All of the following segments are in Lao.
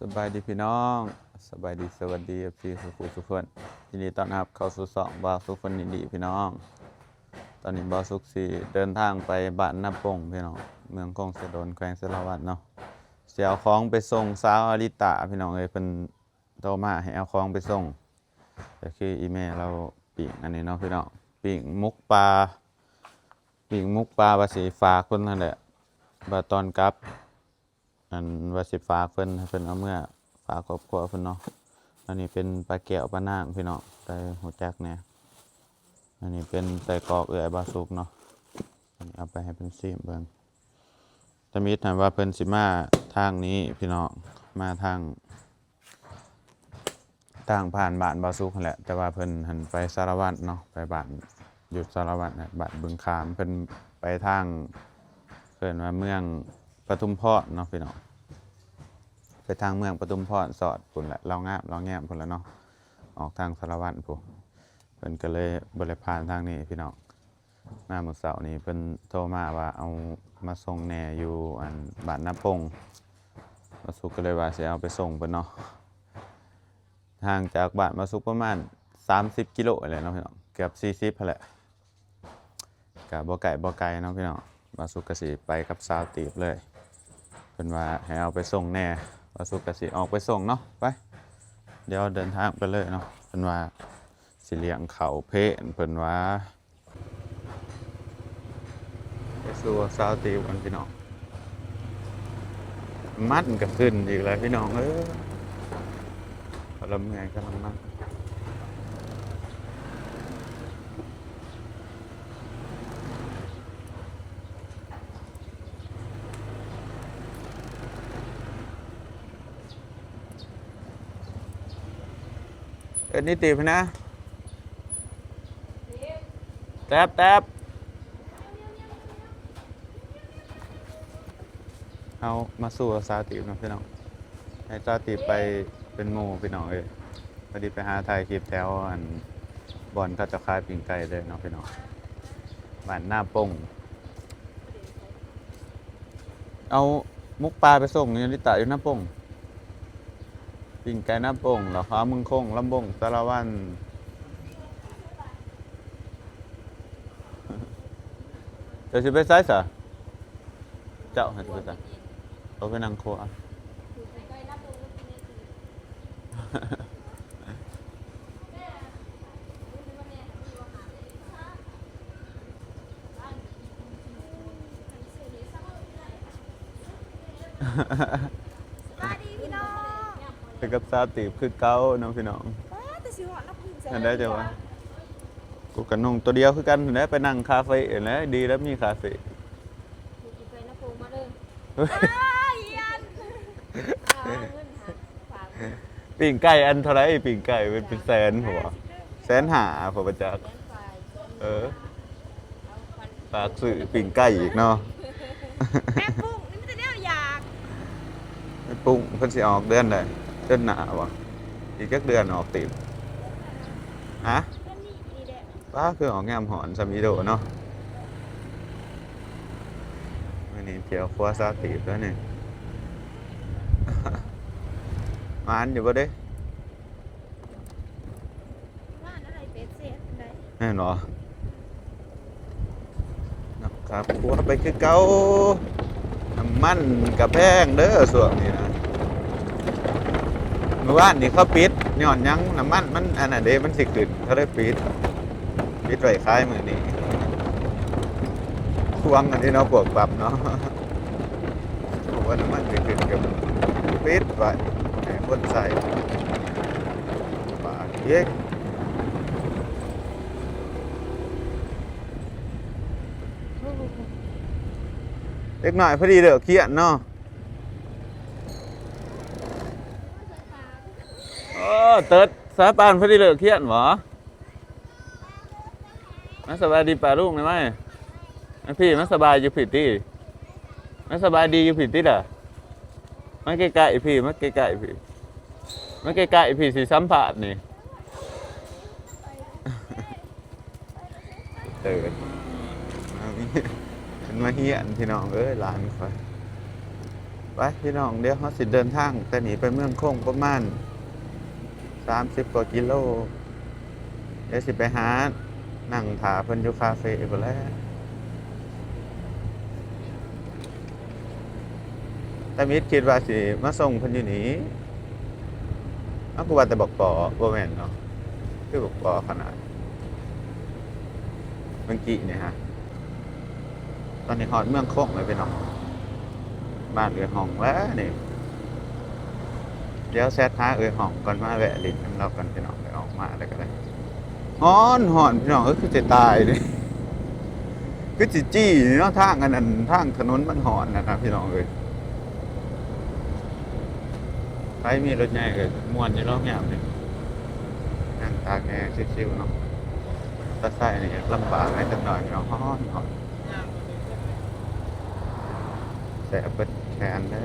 ສະບາຍດີພີ່ນ້ອງ ສະບາຍດີ ສະຫວັດດີ ເອັຟຊີ ສູ່ຜູ້ສູ່ຄົນ ຍິນດີຕ້ອນຮັບເຂົ້າສູ່ຊ່ອງບ່າວສຸກຄົນຍິນດີພີ່ນ້ອງ. ຕອນນີ້ບ່າວສຸກຊິເດີນທາງໄປບ້ານນາປົ່ງພີ່ນ້ອງ ເມືອງຄົງເຊໂດນ ແຂວງສາລະວັນເນາະ ຊິເອົາຂອງໄປສົ່ງສາວອາລິຕາພີ່ນ້ອງເອີຍ ເພິ່ນໂທມາໃຫ້ເອົາຂອງໄປສົ່ງ ກໍຄືອີ່ແມ່ລາວປີ້ງອັນນີ້ເນາະພີ່ນ້ອງ ປີ້ງໝົກປາ ປີ້ງໝົກປາວ່າຊິຝາກເພິ່ນຫັ້ນແຫຼະ ວ່າຕອນກັບ ອັນວ່າຊິຝາກເພິ່ນ ໃຫ້ເພິ່ນເອົາເມືອຝາກຄອບຄົວເພິ່ນເນາະ. ອັນນີ້ເປັນປາແກ້ວປານາງພີ່ນ້ອງ ໄດ້ຮູ້ຈັກແດ່. ອັນນີ້ເປັນໄສ້ກອກເອື້ອຍບ່າວສຸກເນາະ ອັນນີ້ເອົາໄປໃຫ້ເພິ່ນຊີມເບິ່ງ. ທຳອິດຫັ້ນວ່າເພິ່ນຊິມາທາງນີ້ພີ່ນ້ອງ ມາທາງ ທາງຜ່ານບ້ານບ່າວສຸກຫັ້ນແຫຼະ ແຕ່ວ່າເພິ່ນຫັ້ນໄປສາລະວັນເນາະ ໄປບ້ານ ຢູ່ສາລະວັນ ບ້ານບຶງຂາມ ເພິ່ນໄປທາງ ເອີ້ນວ່າເມືອງປະທຸມພອນເນາະພີ່ນ້ອງ ໄປທາງເມືອງປະທຸມພອນ ສອດພຸ້ນແຫຼະ ລາວງາມ ລາວແງມພຸ້ນແຫຼະເນາະ ອອກທາງສາລະວັນພຸ້ນ ເພິ່ນກໍເລີຍບໍ່ໄດ້ຜ່ານທາງນີ້ພີ່ນ້ອງ. ມາມື້ເຊົ້ານີ້ເພິ່ນໂທມາວ່າເອົາມາສົ່ງແດ່ຢູ່ ອັນ ບ້ານນາປົ່ງ ບ່າວສຸກກໍເລີຍວ່າຊິເອົາໄປສົ່ງເພິ່ນເນາະ. ຫ່າງຈາກບ້ານບ່າວສຸກປະມານສາມສິບກິໂລແຫຼະເນາະພີ່ນ້ອງ ເກືອບສີ່ສິບຫັ້ນແຫຼະ ກະບໍ່ໃກ້ບໍ່ໄກເນາະພີ່ນ້ອງ. ບ່າວສຸກກະຊິໄປກັບສາວຕີບເລີຍ ເພິ່ນວ່າໃຫ້ເອົາໄປສົ່ງແດ່ ບ່າວສຸກກະຊິອອກໄປສົ່ງເນາະ. ໄປ ດຽວເດີນທາງໄປເລີຍເນາະ. ເພິ່ນວ່າຊິລ້ຽງເຂົ້າເພນ ເພິ່ນວ່າ ໄປສູ່ສາວຕີບກ່ອນພີ່ນ້ອງ. ນ້ຳມັນກໍຂຶ້ນອີກແລ້ວພີ່ນ້ອງເອີຍ ກຳລັງເມື່ອຍກຳລັງມັນ. ເອີ້ນອີ່ຕີບຫັ້ນນະ ແຕັບ ແຕັບ ເຮົາມາສູ່ສາວຕີບເນາະພີ່ນ້ອງ ໃຫ້ສາວຕີບໄປເປັນໝູ່ພີ່ນ້ອງເອີຍ. ພໍດີໄປຫາຖ່າຍຄລິບແຖວ ອັນ ບ່ອນເຂົາເຈົ້າຂາຍປີ້ງໄກ່ເລີຍເນາະພີ່ນ້ອງ ບ້ານນາປົ່ງ. ເອົາໝົກປາໄປສົ່ງຍາລິຕາຢູ່ນາປົ່ງ ປີ້ງໄກ່ນາປົ່ງ ແລ້ວເອົາເມືອງຄົງ ລຳບົງ ສາລະວັນ. ເຈົ້າຊິໄປໃສສະ? ເຈົ້າໃຫ້ຊິໄປໃສ? ເອົາໄປນັ່ງຄົວ. ສະບາຍດີພີ່ນ້ອງ ໄປກັບສາວຕີບຄືເກົ່າເນາະພີ່ນ້ອງ. ປ້າ ແຕ່ຊິຮອດນະ ເພິ່ນໃສ່ ຫັ້ນໄດ໋ ເຈົ້າວ່າ ກູກະນຸ່ງຕົວດຽວຄືກັນຫັ້ນແຫຼະ ໄປນັ່ງຄາເຟຫັ້ນແຫຼະ ດີແລ້ວມີຄາເຟ. ໄປນະໂພມາເດີ ອ້າຍ ຢ້ານ ເອົາເງິນຫາຝາກ. ປີ້ງໄກ່ອັນເທົ່າໃດ? ປີ້ງໄກ່ເປັນ ເປັນແສນພຸ້ນ ແສນຫ້າພຸ້ນ ບໍ່ຈັກ. ເອີ ຝາກຊື້ປີ້ງໄກ່ອີກເນາະ. ແມ່ປຸ້ງ ນີ້ມີແຕ່ແນວຢາກ. ແມ່ປຸ້ງເພິ່ນຊິອອກເດືອນໃດ? ເດືອນໜ້າບໍ່? ອີກຈັກເດືອນອອກຕິ? ຮະ? ເດືອນນີ້ນີ້ແຫຼະ. ປ້າ ຄືອອກຍາມຮ້ອນຊ່ຳອີໂດເນາະ. ມື້ນີ້ທ່ຽວຄົວສາວຕີບແລ້ວນີ້. ໝານຢູ່ບໍ່ເດ? ແມ່ນບໍ່? ເນາະ ຂັບຄົວໄປຄືເກົ່າ. ນ້ຳມັນກະແພງເດີຊ່ວງນີ້ນະ. ມື້ວານນີ້ເຂົາປິດ ຍ້ອນຫຍັງ? ນ້ຳມັນມັນອັນນັ້ນເດ ມັນຊິຂຶ້ນ ເຂົາເລີຍປິດ ປິດໄວ້ຂາຍມື້ນີ້. ຄວາມອັນນີ້ເນາະ ພວກປັບເນາະ ເພາະວ່ານ້ຳມັນຊິຂຶ້ນກໍປິດໄວ້ ບໍ່ໃຫ້ຄົນໃຊ້. ປາກເອີຍ ເດັກນ້ອຍພໍດີເລີກຮຽນເນາະ. ເອີ ເຕີດ ສາຍປານພໍດີເລີກຮຽນບໍ? ມາສະບາຍດີປ້າລຸງໄດ້ໄໝ? ມາພີ້ ມາສະບາຍຢູ່ພີ້ຕິ ມາສະບາຍດີຢູ່ພີ້ຕິລະ. ມາໃກ້ໆ ພີ້ ມາໃກ້ໆ ພີ້ ມາໃກ້ໆ ພີ້ ຊິສຳພາດນີ້. ເຕີດ ເພິ່ນມາຮຽນພີ່ນ້ອງເອີຍ ຫຼານຂ້ອຍ. ໄປ ໄປພີ່ນ້ອງ, ດຽວເຮົາຊິເດີນທາງແຕ່ນີ້ໄປເມືອງຄົງປະມານສາມສິບກວ່າກິໂລ. ດຽວຊິໄປຫານັ່ງຖ້າເພິ່ນຢູ່ຄາເຟພຸ້ນແຫຼະ. ຕາມິດຄິດວ່າຊິມາສົ່ງເພິ່ນຢູ່ນີ້. ເອົາ ກູວ່າແຕ່ບັກປໍບໍ່ແມ່ນເນາະ, ຄືບັກປໍຂະໜາດເມື່ອກີ້ນີ້ຮະ. ຕອນນີ້ຮອດເມືອງຄົງແລ້ວພີ່ນ້ອງ, ບ້ານເອື້ອຍຮ່ອງແລ້ວນີ້. ດຽວແຊັດຫາເອື້ອຍຮ່ອງກ່ອນ, ມາແວະຫຼິ້ນນຳລາວກ່ອນພີ່ນ້ອງ, ໄດ້ອອກມາແລ້ວກໍໄດ້. ຮ້ອນ ຮ້ອນພີ່ນ້ອງເອີຍ, ຄືຊິຕາຍນີ້, ຄືຊິຈີ້ນີ້ເນາະ. ທາງອັນນັ້ນ ທາງຖະໜົນມັນຮ້ອນນະ ນະພີ່ນ້ອງເອີຍ. ໃຜມີລົດໃຫຍ່ກໍມ່ວນຢູ່ດອກຍາມນີ້, ນັ່ງຕາກແອຊິວໆເນາະ. ຕາໄຊນີ້ລຳບາກແດ່ຈັກໜ້ອຍພີ່ນ້ອງ, ຮ້ອນ ຮ້ອນ. ແສບເບິດແຂນເດ້.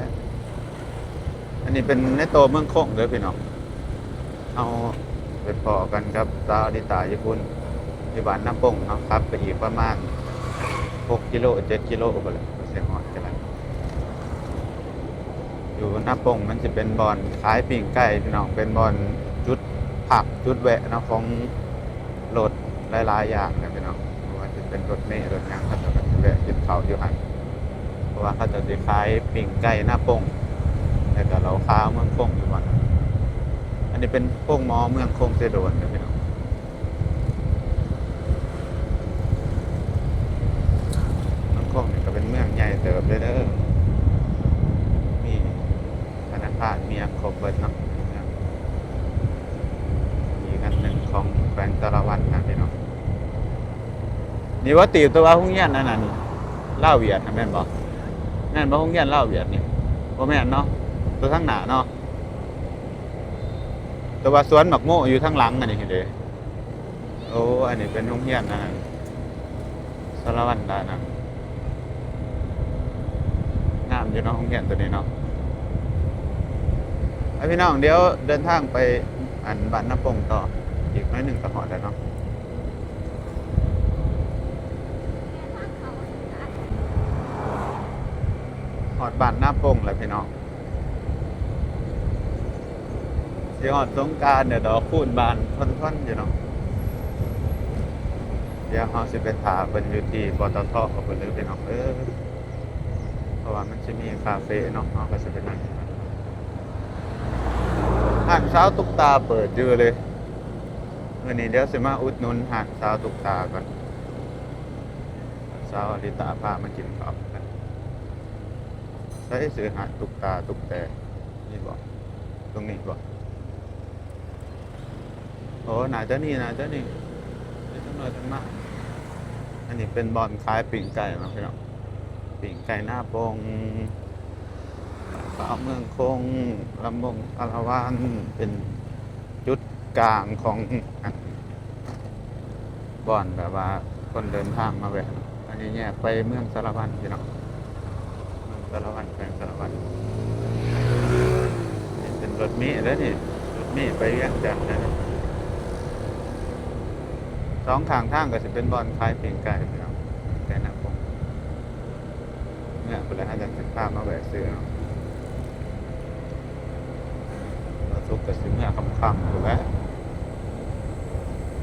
ອັນນີ້ເປັນໃນໂຕເມືອງຄົງເດີພີ່ນ້ອງ. ເຮົາໄປພໍ້ກັນກັບສາວລິຕາຢູ່ພຸ້ນ, ຢູ່ບ້ານນາປົງເນາະ. ຂັບໄປອີກປະມານຫົກກິໂລ ເຈັດກິໂລພຸ້ນແຫຼະ, ກໍຊິຮອດກັນລະ. ຢູ່ນາປົງມັນຊິເປັນບ່ອນຂາຍປີ້ງໄກ່ພີ່ນ້ອງ, ເປັນບ່ອນຈຸດພັກຈຸດແວະເນາະ ຂອງ ລົດຫຼາຍໆຢ່າງນະພີ່ນ້ອງ, ບໍ່ວ່າຈະເປັນລົດເມ ລົດຫຍັງ ເຂົາເຈົ້າກໍຊິແວະກິນເຂົ້າຢູ່ຫັ້ນ, ເພາະວ່າເຂົາເຈົ້າຊິຂາຍປີ້ງໄກ່ນາປົງ ແລ້ວກໍເຫຼົ້າຂາວເມືອງຄົງຢູ່ບ່ອນນັ້ນ. ອັນນີ້ເປັນໂຮງໝໍເມືອງຄົງເຊໂດນເດີພີ່ນ້ອງ. ເມືອງຄົງນີ້ກໍເປັນເມືອງໃຫຍ່ເຕີບເດີ, ມີ ທະນາຄານມີຫຍັງຄົບເບິດເນາະ, ອີກອັນໜຶ່ງຂອງແຂວງສາລະວັນນະພີ່ນ້ອງ. ນີ້ບໍ່ ຕີບ ແຕ່ວ່າໂຮງຮຽນອັນນັ້ນລາວຫວຽດຫັ້ນແມ່ນບໍ່? ແມ່ນບໍ່ ໂຮງຮຽນລາວຫວຽດນີ້? ບໍ່ແມ່ນເນາະ, ຕົວທາງໜ້າເນາະ, ແຕ່ວ່າສວນໝາກໂມຢູ່ທາງຫຼັງອັນນີ້ເດ້. ໂອ້ ອັນນີ້ເປັນໂຮງຮຽນອັນນັ້ນ ສາລະວັນດານະ, ງາມຢູ່ເນາະ ໂຮງຮຽນຕົວນີ້ເນາະ. ໄປພີ່ນ້ອງ, ດຽວເດີນທາງໄປອັນບ້ານນາປົງຕໍ່, ອີກໜ້ອຍໜຶ່ງກໍຮອດແລ້ວເນາະ. ຮອດບ້ານນາປົງແລ້ວພີ່ນ້ອງ. ຊິຮອດສົງການແລ້ວ ດອກຄູນບານທອນໆຢູ່ເນາະ. ດຽວເຮົາຊິໄປຖ້າເພິ່ນຢູ່ທີ່ ປຕທ ເພິ່ນເດີພີ່ນ້ອງເອີຍ, ເພາະວ່າມັນຊິມີຄາເຟເນາະ, ເຮົາກໍຊິໄປນັ່ງ. ຮ້ານສາວຕຸກຕາເປີດຢູ່ເລີຍ, ມື້ນີ້ດຽວຊິມາອຸດໜູນຮ້ານສາວຕຸກຕາກ່ອນ. ສາວອາລິຕາພາມາກິນເຂົ້າກັນ. ໃສຊື່ຮ້ານຕຸກຕາຕຸກແຕ ນີ້ບໍ? ຕົງນີ້ບໍ? ໂອ້ ໜ້າຈະນີ້ ໜ້າຈະນີ້ ເປັນຈັກໜ້ອຍຈັ່ງມາ. ອັນນີ້ເປັນບ່ອນຂາຍປີ້ງໄກ່ເນາະພີ່ນ້ອງ, ປີ້ງໄກ່ນາປົງ, ເຂົ້າເມືອງຄົງ, ລຳວົງສາລະວັນ, ເປັນຈຸດກາງຂອງອັນ ບ່ອນແບບວ່າຄົນເດີນທາງມາແວະເນາະ. ອັນນີ້ແຍກໄປເມືອງສາລະວັນພີ່ນ້ອງ, ເມືອງສາລະວັນ ແຂວງສາລະວັນ. ນີ້ເປັນລົດເມເດີນີ້, ລົດເມໄປວຽງຈັນເດີ. ສອງຂ້າງທາງກໍຊິເປັນບ່ອນຂາຍປີ້ງໄກ່ພີ່ນ້ອງ, ໄກ່ນາປົງ. ເມືອພຸ້ນແຫຼະ ເຮົາຈັ່ງຊິພາມາແວະຊື້ເນາະ. ວັນສຸກກໍຊິເມືອຄ່ຳໆພຸ້ນແຫຼະ,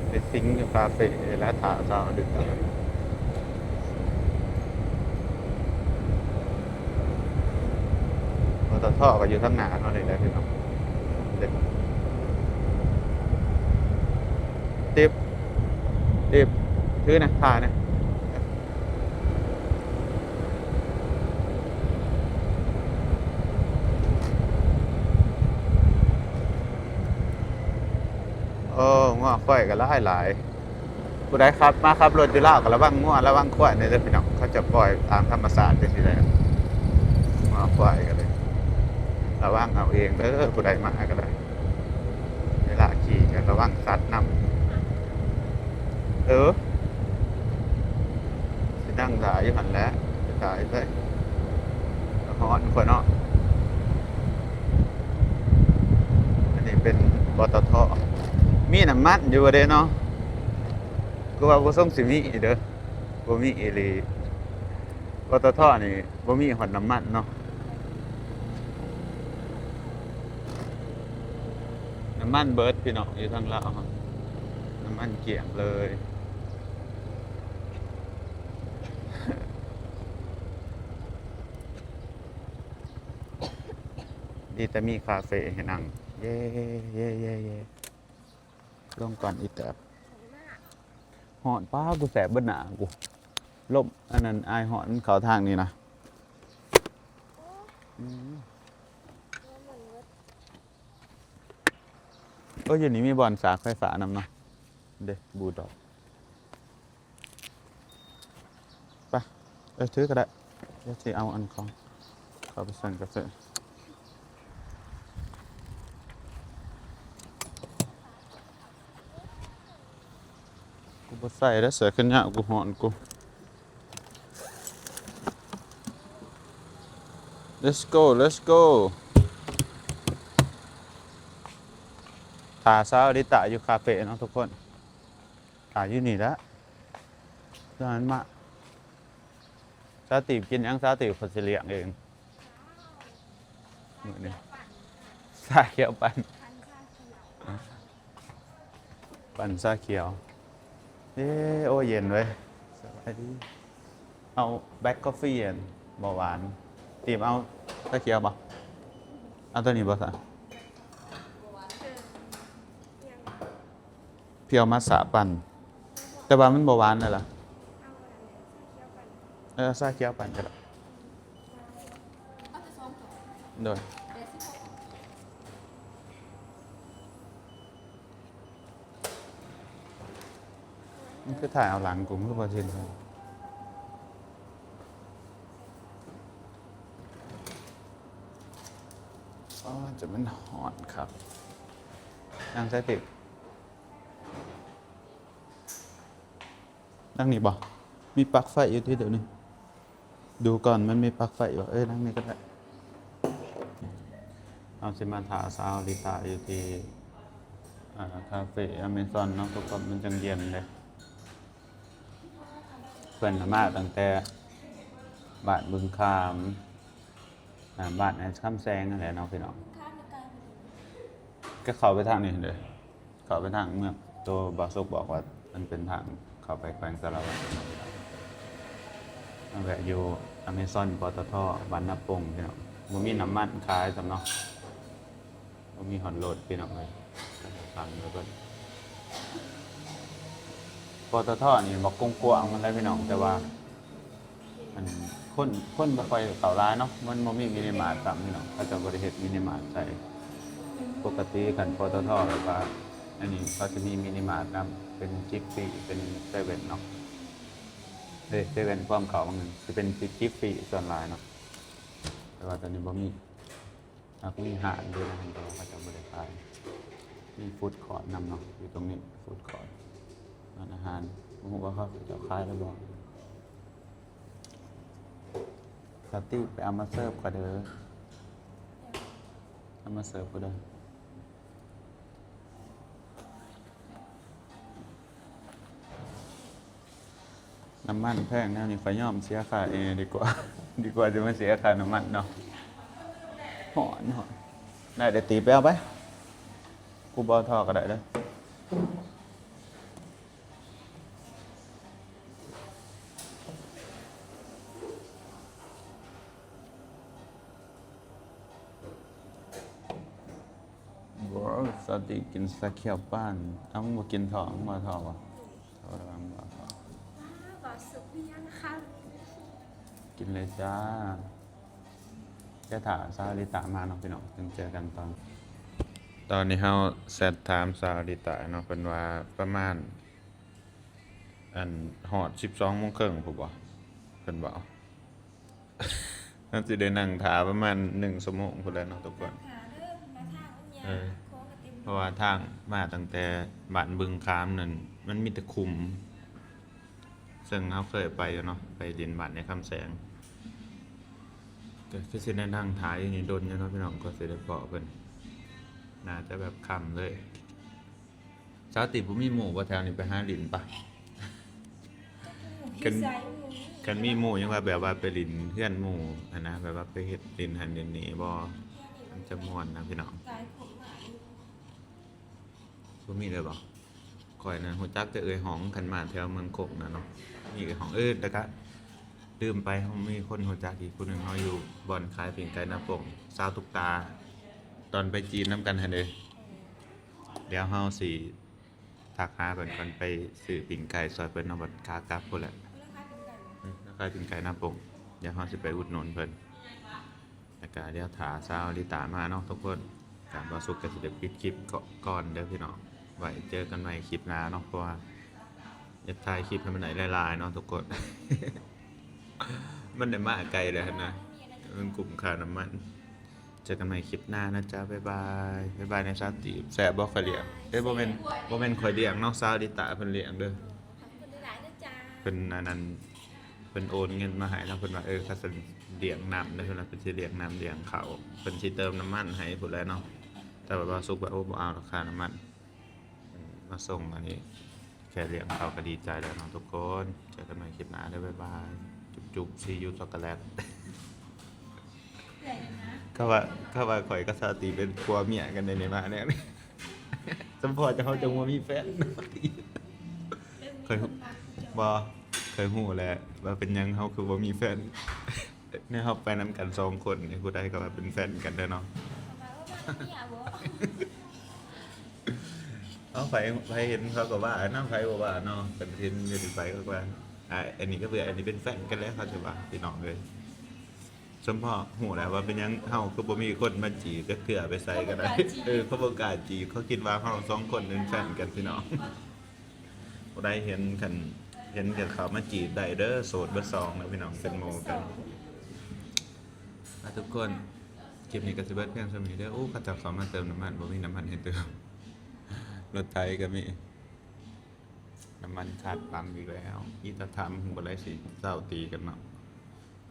ໄປສິງຢູ່ຄາເຟແລະ ຖ້າເຊົ້າດຶກ. ປຕທ ກໍຢູ່ທາງໜ້າເຮົານີ້ແຫຼະພີ່ນ້ອງ. ຕິບ ຕິບ ຖືນະ ຖ່າຍນະ. ໂອ້ ງົວຄວາຍກໍຫຼາຍໆ. ຜູ້ໃດຂັບ ມາຂັບລົດຢູ່ລາວກໍລະວັງງົວລະວັງຄວາຍແດ່ເດີພີ່ນ້ອງ, ເຂົາຈະປ່ອຍຕາມທຳມະຊາດຈັ່ງຊີ້ແຫຼະ. ງົວຄວາຍກໍເລີຍລະວັງເອົາເອງເດີ, ຜູ້ໃດມາກໍໄດ້. ເວລາຂີ່ກໍລະວັງສັດນຳ. ເອີ ຊິນັ່ງຖ້າຢູ່ຫັ້ນແຫຼະ, ຊິຖ້າຢູ່ໃສ? ຮ້ອນຂ້ອຍເນາະ. ອັນນີ້ເປັນ ປຕທ. ມີນ້ຳມັນຢູ່ບໍ່ເດເນາະ? ຄືວ່າບໍ່ຊົງຊິມີເດີ, ບໍ່ມີອີ່ຫຼີ. ປຕທ ນີ້ ບໍ່ມີຮອດນ້ຳມັນເນາະ. ນ້ຳມັນເບິດພີ່ນ້ອງ ຢູ່ທາງລາວເຮົາ ນ້ຳມັນກ້ຽງເລີຍ. ດີແຕ່ມີຄາເຟໃຫ້ນັ່ງ ເຢ ເຢ ເຢ ເຢ. ລົງກ່ອນອີແຕບ. ຮ້ອນ ປ້າ ກູແສບເບິດໜ້າກູ ລົມອັນນັ້ນ ອາຍຮ້ອນມັນເຂົ້າທາງນີ້ນະ. ອືມ ໂອ້ຍ ຢູ່ນີ້ມີບ່ອນສາກໄຟຟ້ານຳເນາະ ເດ້ ບູດອກ. ໄປ ເອີ ຖືກໍໄດ້ ດຽວຊິເອົາອັນຂອງເຂົ້າໄປສັ່ງກາເຟ. ກູບໍ່ໃສ່ແລ້ວ ເສື້ອແຂນຍາວກູ ຮ້ອນກູ. Let's go, let's go. ຖ້າສາວລິຕາຢູ່ຄາເຟເນາະທຸກຄົນ ຖ້າຢູ່ນີ້ແຫຼະ ດຽວມັນມາ. ສາວຕີບກິນຫຍັງ? ສາວຕີບຂ້ອຍຊິລ້ຽງເອງມື້ນີ້ ຊາຂຽວປັ່ນ ປັ່ນຊາຂຽວ. ເອີ ໂອ້ ເຢັນເວີຍ ສະບາຍດີ. ເອົາ black coffee ອັນບໍ່ຫວານ. ຕີບເອົາຊາຂຽວບໍ່? ເອົາໂຕນີ້ບໍ່ຊະ? ພຽວມັດສະປັ່ນ ແຕ່ວ່າມັນບໍ່ຫວານແລ້ວລະ. ເອີ ຊາຂຽວປັ່ນກໍໄດ້. ໂດຍ ມັນຄືຖ່າຍເອົາຫຼັງກູ ມັນຄືບໍ່ເຫັນ. ອໍ ຈະແມ່ນຮ້ອນຄັກ. ນັ່ງໃສຕິ? ນັ່ງນີ້ບໍ່? ມີປັກໄຟຢູ່ຕິດຽວນີ້. ດູກ່ອນມັນມີປັກໄຟຢູ່ບໍ່? ເອີ ນັ່ງນີ້ກໍໄດ້. ເຮົາຊິມາຖ້າສາວລິຕາຢູ່ທີ່ ອ່າ ຄາເຟອາເມຊອນເນາະ ທຸກຄົນ ມັນຈັ່ງເຢັນເດ້. ເພິ່ນນະມາຕັ້ງແຕ່ບ້ານບຶງຄາມ ອ່າ ບ້ານອ້າຍຄຳແສງຫັ້ນແຫຼະເນາະພີ່ນ້ອງ. ກໍເຂົ້າໄປທາງນີ້ເດີ. ເຂົ້າໄປທາງເມືອງ ໂຕບ່າວສຸກບອກວ່າມັນເປັນທາງເຂົ້າໄປແຂວງສາລະວັນ. ມາແວະຢູ່ອາເມຊອນ ປຕທ ບ້ານນາປົງພີ່ນ້ອງ. ບໍ່ມີນ້ຳມັນຂາຍຊ້ຳເນາະ ບໍ່ມີຮອດລົດພີ່ນ້ອງເອີຍ. ປຕທ ນີ້ບັກກວ້າງໆ ມັນໄດ໋ພີ່ນ້ອງ ແຕ່ວ່າ ອັນ ຄົນ ຄົນບໍ່ຄ່ອຍເຂົ້າຫຼາຍເນາະ ມັນບໍ່ມີມິນິມາດຊ້ຳພີ່ນ້ອງ ເຂົາເຈົ້າບໍ່ໄດ້ເຮັດມິນິມາດໃສ່. ປົກກະຕິຄັນ ປຕທ ແບບວ່າ ອັນນີ້ເຂົາຈະມີມິນິມາດນຳ ເປັນຈິບຟຣີ ເປັນເຊເວັ່ນເນາະ. ເດ້ ເຊເວັ່ນ ຄວາມເຂົ້າມັນຊິເປັນຈິບຟຣີສ່ວນຫຼາຍເນາະ ແຕ່ວ່າຕອນນີ້ບໍ່ມີ. ຫາກມີຮ້ານຢູ່ນະ ແຕ່ວ່າເຂົາເຈົ້າບໍ່ໄດ້ຂາຍ. ມີຟູດຄອດນຳເນາະ ຢູ່ຕົງນີ້ ຟູດຄອດ ຮ້ານອາຫານ. ບໍ່ຮູ້ວ່າເຂົາເຈົ້າຂາຍຫຼືບໍ່. ສາວຕິ ໄປເອົາມາເສີບກະເດີ ເອົາມາເສີບກະເດີ. ນ້ຳມັນແພງແນວນີ້ ຂ້ອຍຍອມເສຍຄ່າແອດີກວ່າ ດີກວ່າຈະມາເສຍຄ່ານ້ຳມັນເນາະ. ຮ້ອນ ຮ້ອນ. ໄດ້ ໄດ້ຕີໄປເອົາໄປ ກູບໍ່ທໍ່ກໍໄດ້ເດີ. ໂອ້ ສາວຕິກິນຊາຂຽວປັ່ນ. ເອົ້າ ມຶງບໍ່ກິນທໍ່ ມຶງບໍ່ທໍ່ບໍ່? ເອົາລະວັງບໍ່ທໍ່. ວ້າວ ບ່າວສຸກມີຫຍັງຄະ? ກິນເລີຍຈ້າ. ແຕ່ຖ້າສາວລິຕາມາເນາະພີ່ນ້ອງ ຈຶ່ງເຈີກັນຕອນ. ຕອນນີ້ເຮົາແຊັດຖາມສາວລິຕາເນາະ ເພິ່ນວ່າປະມານ ອັນ ຮອດສິບສອງໂມງເຄິ່ງພຸ້ນບໍ່ ເພິ່ນເວົ້າ. ເຮົາຊິໄດ້ນັ່ງຖ້າປະມານໜຶ່ງຊົ່ວໂມງພຸ້ນແຫຼະເນາະທຸກຄົນ. ຖ້າເດີ ມາຖ້າ ເອີ ເພາະວ່າທາງມາຕັ້ງແຕ່ບ້ານບຶງຄາມນັ້ນ ມັນມີແຕ່ຂຸມ ເຊິ່ງເຮົາເຄີຍໄປຢູ່ເນາະ ໄປຫຼິ້ນບ້ານໃນຄຳແສງ. ກໍຄືຊິໄດ້ນັ່ງຖ້າຢູ່ນີ້ດົນຢູ່ເນາະພີ່ນ້ອງ ກວ່າຊິໄດ້ພໍ້ເພິ່ນ ໜ້າຈະແບບຄ່ຳເລີຍ. ສາວຕິ ບໍ່ມີໝູ່ບໍ່ແຖວນີ້ ໄປຫາຫຼິ້ນປະ? ຄັນ ຄັນມີໝູ່ຍັງວ່າແບບວ່າໄປຫຼິ້ນເຮືອນໝູ່ຫັ້ນນະ ແບບວ່າໄປເຮັດຫຼິ້ນຫັ້ນຫຼິ້ນນີ້ບໍ່ ມັນຈະມ່ວນນະພີ່ນ້ອງ. ສາຍຜົມມາອີກ. ບໍ່ມີເລີຍບໍ່? ຂ້ອຍນັ້ນຮູ້ຈັກແຕ່ເອື້ອຍຫອງ ຄັນມາແຖວເມືອງຄົງນະເນາະ. ມີເອື້ອຍຫອງ ເອີ ແລ້ວກະລືມໄປ ເຮົາມີຄົນຮູ້ຈັກອີກຜູ້ໜຶ່ງເນາະ ຢູ່ບ່ອນຂາຍປີ້ງໄກ່ນາປົງ ສາວຕຸກຕາ ຕອນໄປຈີນນຳກັນຫັ້ນເດ້. ດຽວເຮົາຊິທັກຫາເພິ່ນກ່ອນ ໄປຊື້ປີ້ງໄກ່ຊ່ອຍເພິ່ນເນາະ ບັດຂາກັບພຸ້ນແຫຼະ. ອືມ ລາວຂາຍປີ້ງໄກ່ນາປົງ ດຽວເຮົາຊິໄປອຸດໜູນເພິ່ນ. ແລ້ວກະດຽວຖ້າສາວລິຕາມາເນາະທຸກຄົນ ກະບ່າວສຸກກະຊິໄດ້ປິດຄລິບກ່ອນເດີພີ່ນ້ອງ. ໄວ້ເຈີກັນໃໝ່ຄລິບໜ້າເນາະ ເພາະວ່າຢາກຖ່າຍຄລິບໃຫ້ມັນໄດ້ຫຼາຍໆເນາະທຸກຄົນ. ມັນໄດ້ມາໄກແລ້ວຫັ້ນນະ ມັນກຸ້ມຄ່ານ້ຳມັນ. ເຈີກັນໃໝ່ຄລິບໜ້ານະຈ໊ະ ບາຍບາຍ. ບາຍບາຍໃນສາວຕີບ. ແຊບບໍ່ຂ້ອຍລ້ຽງ? ເອີ ບໍ່ແມ່ນ ບໍ່ແມ່ນຂ້ອຍລ້ຽງເນາະ ສາວລິຕາເພິ່ນລ້ຽງເດີ. ຂອບຄຸນຫຼາຍໆເດີຈ້າ. ເພິ່ນອັນນັ້ນ ເພິ່ນໂອນເງິນມາໃຫ້ເນາະ ເພິ່ນວ່າ ເອີ ຄັນຊັ້ນລ້ຽງນ້ຳເດີ ເພິ່ນວ່າເພິ່ນຊິລ້ຽງນ້ຳລ້ຽງເຂົ້າ ເພິ່ນຊິເຕີມນ້ຳມັນໃຫ້ພຸ້ນແຫຼະເນາະ. ແຕ່ວ່າບ່າວສຸກວ່າ ໂອ້ ບໍ່ເອົາດອກຄ່ານ້ຳມັນ ເພິ່ນມາສົ່ງອັນນີ້ ແຄ່ລ້ຽງເຂົ້າກໍດີໃຈແລ້ວເນາະທຸກຄົນ. ເຈີກັນໃໝ່ຄລິບໜ້າເດີ ບາຍບາຍ ຈຸບໆ see you chocolate. ເຂົາວ່າ ເຂົາວ່າຂ້ອຍກັບສາວຕີເປັນຜົວເມຍກັນໄດ໋ນີ້ ມາແນວນີ້. ສົມພໍຈະ ເຮົາຈະບໍ່ມີແຟນ. ຂ້ອຍ ບໍ່ ຂ້ອຍຮູ້ແຫຼະວ່າເປັນຫຍັງເຮົາຄືບໍ່ມີແຟນ. ແນວເຮົາໄປນຳກັນສອງຄົນນີ້ ຜູ້ໃດກໍວ່າເປັນແຟນກັນແທ້ເນາະ. ເອົາ ໃຜ ໃຜເຫັນເຂົາກໍວ່ານະ ໃຜບໍ່ວ່າເນາະ. ຄັນເຫັນຢູ່ທີ່ໃສກໍວ່າ ອ່າ ອັນນີ້ກໍເປັນ ອັນນີ້ເປັນແຟນກັນແລ້ວ ເຂົາຈະວ່າ ພີ່ນ້ອງເອີຍ. ສົມພໍຮູ້ແລ້ວວ່າເປັນຫຍັງເຮົາຄືບໍ່ມີຄົນມາຈີບຈັກເທື່ອ ໄປໃສກໍໄດ້. ເອີ ເຂົາບໍ່ກ້າຈີບ ເຂົາຄິດວ່າເຮົາສອງຄົນເປັນແຟນກັນ ພີ່ນ້ອງ. ຜູ້ໃດເຫັນ ຄັນເຫັນກໍເຂົ້າມາຈີບໄດ້ເດີ ໂສດເບິດສອງເດີພີ່ນ້ອງ ເປັນໝູ່ກັນ. ອ່າ ທຸກຄົນ ຄລິບນີ້ກໍຊິເບິດພຽງສ່ຳນີ້ເດີ. ໂອ້ ເຂົາເຈົ້າເຂົ້າມາເຕີມນ້ຳມັນ ບໍ່ມີນ້ຳມັນໃຫ້ເຕີມ. ລົດໄຖກໍມີ ນ້ຳມັນຂາດປໍ້າອີກແລ້ວ. ອີຕາທຳ ບໍ່ໄດ້ຊິເຊົາຕີກັນເນາະ.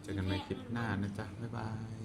ເຈີກັນໃໝ່ຄລິບໜ້ານະຈ໊ະ ບາຍບາຍ.